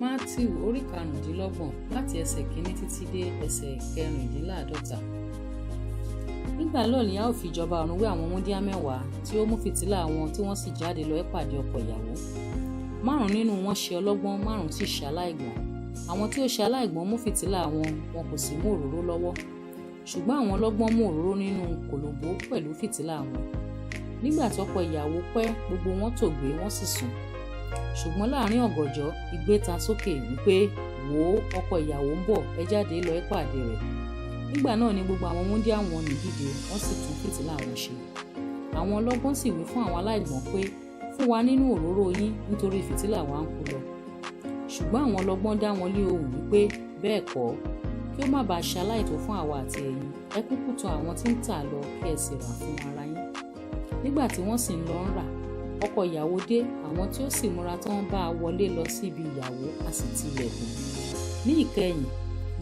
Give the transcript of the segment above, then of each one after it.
Mátíù orí karùndínlọ́gbọ̀n, láti ẹsẹ̀ kìíní títí dé ẹsẹ̀ kẹrìndínláàdọ́ta. Nígbà náà ni a ó fi ìjọba ọ̀run wé àwọn wúńdíá 10 tí ó mú fìtílà wọn, tí wọ́n sì jáde lọ ìpàdé ọkọ ìyàwó. Márùn-ún nínú wọn ṣe ọlọ́gbọ́n, 5 sì ṣe aláìgbọ́n. Àwọn tí ó ṣe aláìgbọ́n mú fìtílà wọn, wọn kò sì mú òróró lọ́wọ́. Ṣùgbọ́n àwọn ọlọ́gbọ́n mú òróró nínú kòlòbó pẹ̀lú fìtílà wọn. Nígbà tí ọkọ ìyàwó pẹ́, gbogbo wọn tòògbé, wọ́n sì sùn. Ṣùgbọ́n láàrin ọ̀gànjọ́, igbe ta sókè wípé, "Wò ó, ọkọ ìyàwó ń bọ̀, ẹ jáde lọ ìpàdé rẹ̀." Nígbà náà ni gbogbo àwọn wúńdíá wọ̀nnì dìde, wọ́n sì tún fìtílà wọn ṣe. Àwọn ọlọ́gbọ́n sì wí fún àwọn aláìgbọ́n pé, "Fún wa nínú òróró yín, nítorí fìtílà wa ń kú lọ." Ṣùgbọ́n àwọn ọlọ́gbọ́n dá wọn lé ohùn wípé, "Bẹ́ẹ̀ kọ́, kí ó má bàa ṣe aláìtó fún àwa àti ẹ̀yin, ẹ kúkú tọ̀ àwọn tí ń tà lọ, kí ẹ sì rà fún ara yín." Nígbà tí wọ́n sì ń lọ ń rà, ọkọ ìyàwó dé, àwọn tí ó sì múra tán bá a wọlé lọ sí ibi ìyàwó, a sì ti ilẹ̀kùn. Ní ìkẹyìn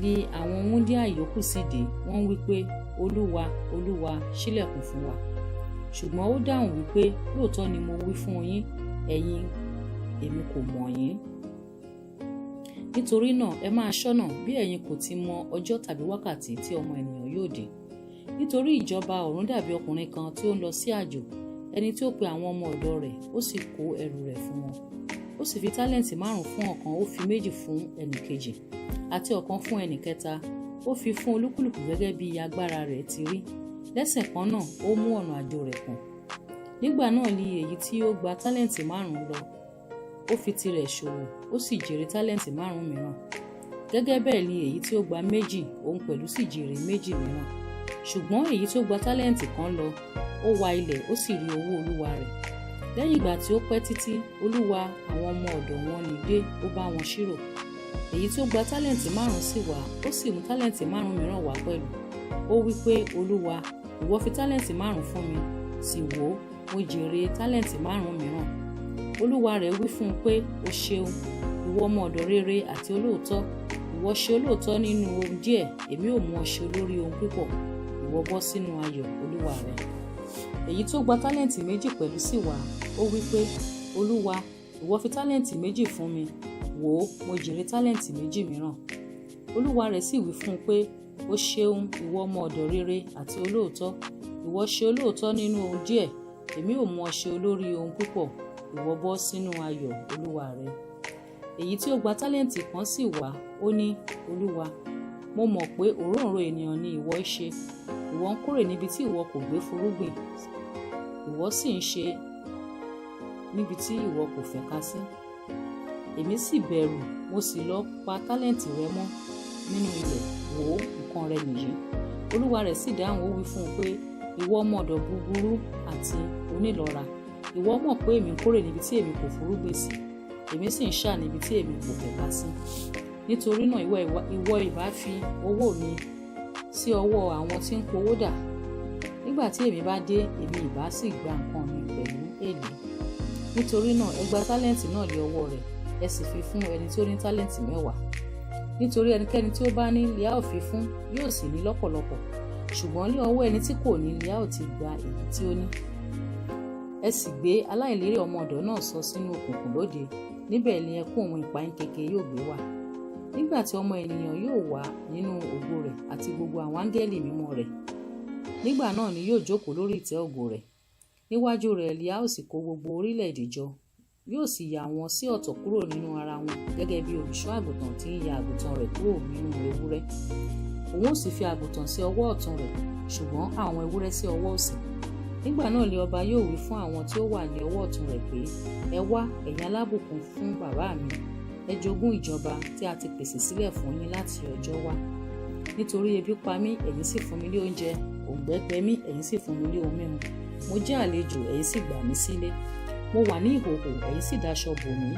ni àwọn wúńdíá ìyókù sì dé, wọ́n wí pé, "Olúwa, Olúwa, ṣílẹ̀kùn fún wa." Ṣùgbọ́n ó dáhùn wípé, "Lóòótọ́ ni mo wí fún yín, ẹ̀yin, èmi kò mọ̀ yín." Nítorí náà, ẹ máa ṣọ́nà, bí ẹ̀yin kò ti mọ ọjọ́ tàbí wákàtí tí Ọmọ Ènìyàn yóò dé. Nítorí ìjọba ọ̀run dàbí ọkùnrin kan tí ó ń lọ sí àjò, ẹni tí ó pe àwọn ọmọ ọ̀dọ̀ rẹ̀, ó sì kó ẹrù rẹ̀ fún wọn. Ó sì fi tálẹ́ǹtì 5 fún ọ̀kan, ó fi 2 fún ẹnì kejì, àti ọ̀kan fún ẹnì kẹta. Ó fi fún olúkúlùkù gẹ́gẹ́ bí agbára rẹ̀ ti rí. Lẹ́sẹ̀ kan náà, ó mú ọ̀nà àjò rẹ̀ pọ̀n. Nígbà náà ni èyí tí ó gba tálẹ́ǹtì 5 lọ, ó fi tirẹ̀ ṣòwò, ó sì jèrè tálẹ́ǹtì 5 mìíràn. Gẹ́gẹ́ bẹ́ẹ̀ ni èyí tí ó gba 2, òun pẹ̀lú sì jèrè 2 mìíràn. Ṣùgbọ́n èyí tí ó gba tálẹ́ǹtì kan lọ, ó wa ilẹ̀, ó sì rí owó olúwa rẹ̀. Lẹ́yìn ìgbà tí ó pẹ́ títí, olúwa àwọn ọmọ ọ̀dọ̀ wọn nì dé, ó bá wọn ṣírò. Èyí tí ó gba tálẹ́ǹtì 5 sì wá, ó sì mú tálẹ́ǹtì 5 mìíràn wá pẹ̀lú. Ó wí pé, "Olúwa, ìwọ fi tálẹ́ǹtì 5 fún mi, sì wò ó, mo jèrè tálẹ́ǹtì 5 mìíràn." Olúwa rẹ̀ wí fún un pé, "O ṣeun, ìwọ ọmọ ọ̀dọ̀ rere àti olóòótọ́. Ìwọ ṣe olóòótọ́ nínú ohun díẹ̀, èmi ò mú ọ ṣe olórí ohun púpọ̀. Ìwọ bọ́ sínú ayọ̀ olúwa rẹ." Èyí tó gba tálẹ́ǹtì 2 pẹ̀lú sì wá, ó wí pé, "Olúwa, ìwọ fi tálẹ́ǹtì 2 fún mi, wò ó, mo jèrè tálẹ́ǹtì 2 mìíràn." Olúwa rẹ̀ sì wí fún un pé, "O ṣeun, ìwọ ọmọ ọ̀dọ̀ rere àti olóòótọ́. Ìwọ ṣe olóòótọ́ nínú ohun díẹ̀, èmi ò mú ọ ṣe olórí ohun púpọ̀. Ìwọ bọ́ sínú ayọ̀ olúwa rẹ." Èyí tí ó gba tálẹ́ǹtì kan sì wá, ó ní, "Olúwa, mo mọ̀ pé òróǹro ènìyàn ni ìwọ í ṣe. Ìwọ ń kórè níbi tí ìwọ kò gbé fúrúgbìn, ìwọ sì ń ṣe níbi tí ìwọ kò fẹ́ká sí. Èmi sì bẹ̀rù, mo sì lọ pa tálẹ́ǹtì rẹ mọ́ nínú ilẹ̀. Wò ó, nǹkan rẹ nìyí." Olúwa rẹ̀ sì dáhùn, ó wí fún un pé, "Ìwọ ọmọ ọ̀dọ̀ búburú àti onílọ́ra. Ìwọ mọ̀ pé èmi ń kórè níbi tí èmi kò fúrúgbìn sí, èmi sì ń ṣà níbi tí èmi kò fẹ́ká sí. Nítorí náà, ìwọ ìbá fi owó mi sí ọwọ́ àwọn tí ń powó dà. Nígbà tí èmi bá dé, èmi ìbá sì gba nǹkan mi pẹ̀lú èlé. Nítorí náà, ẹ gba tálẹ́ǹtì náà lé ọwọ́ rẹ̀, ẹ sì fi fún ẹni tí ó ní tálẹ́ǹtì 10. Nítorí ẹnikẹ́ni tí ó bá ní lè a ó fi fún, yóò sì ní lọ́pọ̀lọpọ̀. Ṣùgbọ́n lé ọwọ́ ẹni tí kò ní lè a ó ti gba èyí tí ó ní. Ẹ sì gbé aláìlérè ọmọ ọ̀dọ̀ náà sọ sínú òkùnkùn lóde, níbẹ̀ ni ẹkún òun ìpayínkeke yóò gbé wà. Nígbà tí Ọmọ Ènìyàn yóò wá nínú ògo rẹ̀ àti gbogbo àwọn áńgẹ́lì mímọ́ rẹ̀, nígbà náà ni yóò jókòó lórí ìtẹ́ ògo rẹ̀. Níwájú rẹ̀ li a ó sì kó gbogbo orílẹ̀-èdè jọ, yóò sì yà wọ́n sí ọ̀tọ̀ kúrò nínú ara wọn, gẹ́gẹ́ bí olùṣọ́ àgùntàn tí ń ya àgùntàn rẹ̀ kúrò nínú ewúrẹ́. Òun ó sì fi àgùntàn sí ọwọ́ ọ̀tún rẹ̀, ṣùgbọ́n àwọn ewúrẹ́ sí ọwọ́ òsì. Nígbà náà ni ọba yóò wí fún àwọn tí ó wà ní ọwọ́ ọ̀tún rẹ̀ pé, 'Ẹ wá, ẹ̀yin alábùkún fún bàbá mi, ẹ jogún ìjọba tí a ti pèsè sílẹ̀ fún yín láti ọjọ́ wá. Nítorí ebi pa mí, ẹ̀yin sì fún mi ní oúnjẹ; òǹgbẹ gbẹ mí, ẹ̀yin sì fún mi ní ohun mímu. Mo jẹ́ àlejò, ẹ̀yin sì gbà mí sílé. Mo wà ní ìhòhò, ẹ̀yin sì daṣọ bò mí.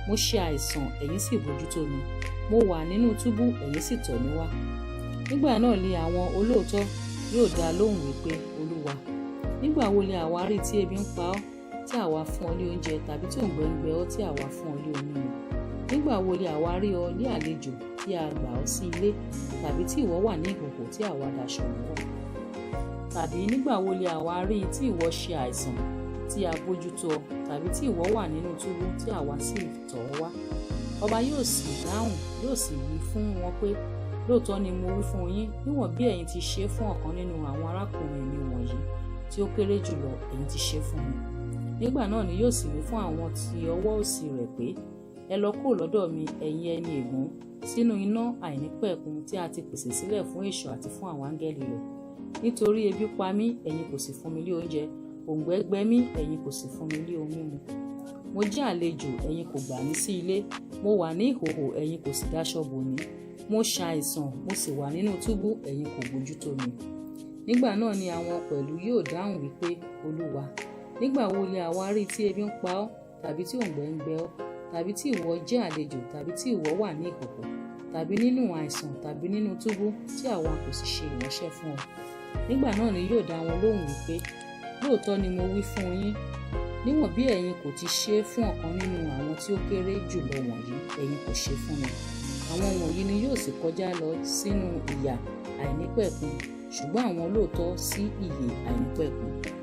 Mo ṣe àìsàn, ẹ̀yin sì bójútó mi. Mo wà nínú túbú, ẹ̀yin sì tọ̀ mí wá.' Nígbà náà ni àwọn olóòótọ́ yóò dá lóhùn wípé, 'Olúwa, nígbà wo ni àwa rí tí ebi ń pa ọ́, tí àwa fún ọ ní oúnjẹ, tàbí tí òǹgbẹ ń gbẹ ọ́, tí àwa fún ọ ní ohun mímu? Nígbà wo ni àwa rí ọ ní àlejò, tí a gbà ọ́ sí ilé, tàbí tí ìwọ wà ní ìhòhò, tí àwa daṣọ bò ọ́? Tàbí nígbà wo ni àwa rí tí ìwọ ṣe àìsàn, tí a bójútó ọ, tàbí tí ìwọ wà nínú túbú, tí àwa sì tọ̀ ọ́ wá?' Ọba yóò sì dáhùn, yóò sì wí fún wọn pé, "Lóòótọ́ ni mo wí fún yín, níwọ̀n bí ẹ̀yin ti ṣe fún ọ̀kan nínú àwọn arákùnrin mi wọ̀nyí tí ó kéré jùlọ, ẹ̀yin ti ṣe fún mi." Nígbà náà ni yóò sì wí fún àwọn tí ọwọ́ òsì rẹ̀ pé, "Ẹ lọ kúrò lọ́dọ̀ mi, ẹ̀yin ẹni ègún, sínú iná àìnípẹ̀kun tí a ti pèsè sílẹ̀ fún èṣù àti fún àwọn áńgẹ́lì rẹ̀. Nítorí ebi pa mí, ẹ̀yin kò sì fún mi ní oúnjẹ; òǹgbẹ gbẹ mí, ẹ̀yin kò sì fún mi ní ohun mímu. Mo jẹ́ àlejò, ẹ̀yin kò gbà mí sí ilé; mo wà ní ìhòhò, ẹ̀yin kò sì dáṣọ bò mí; mo ṣàìsàn, mo sì wà nínú túbú, ẹ̀yin kò bójútó mi." Nígbà náà ni àwọn pẹ̀lú yóò dáhùn wípé, "Olúwa, nígbà wo ni àwa rí tí ebi ń pa ọ́, tàbí tí òǹgbẹ ń gbẹ ọ́, tàbí tí ìwọ jẹ́ àlejò, tàbí tí ìwọ wà ní ìhòhò, tàbí nínú àìsàn, tàbí nínú túbú, tí àwa kò sì ṣe ìránṣẹ́ fún ọ?" Nígbà náà ni yóò dá wọn lóhùn wípé, "Lóòótọ́ ni mo wí fún yín, níwọ̀n bí ẹ̀yin kò ti ṣe fún ọ̀kan nínú àwọn tí ó kéré jùlọ wọ̀nyí, ẹ̀yin kò ṣe fún mi." Àwọn wọ̀nyí ni yóò sì kọjá lọ sínú ìyà àìnípẹ̀kun, ṣùgbọ́n àwọn olóòótọ́ sí ìyè àìnípẹ̀kun.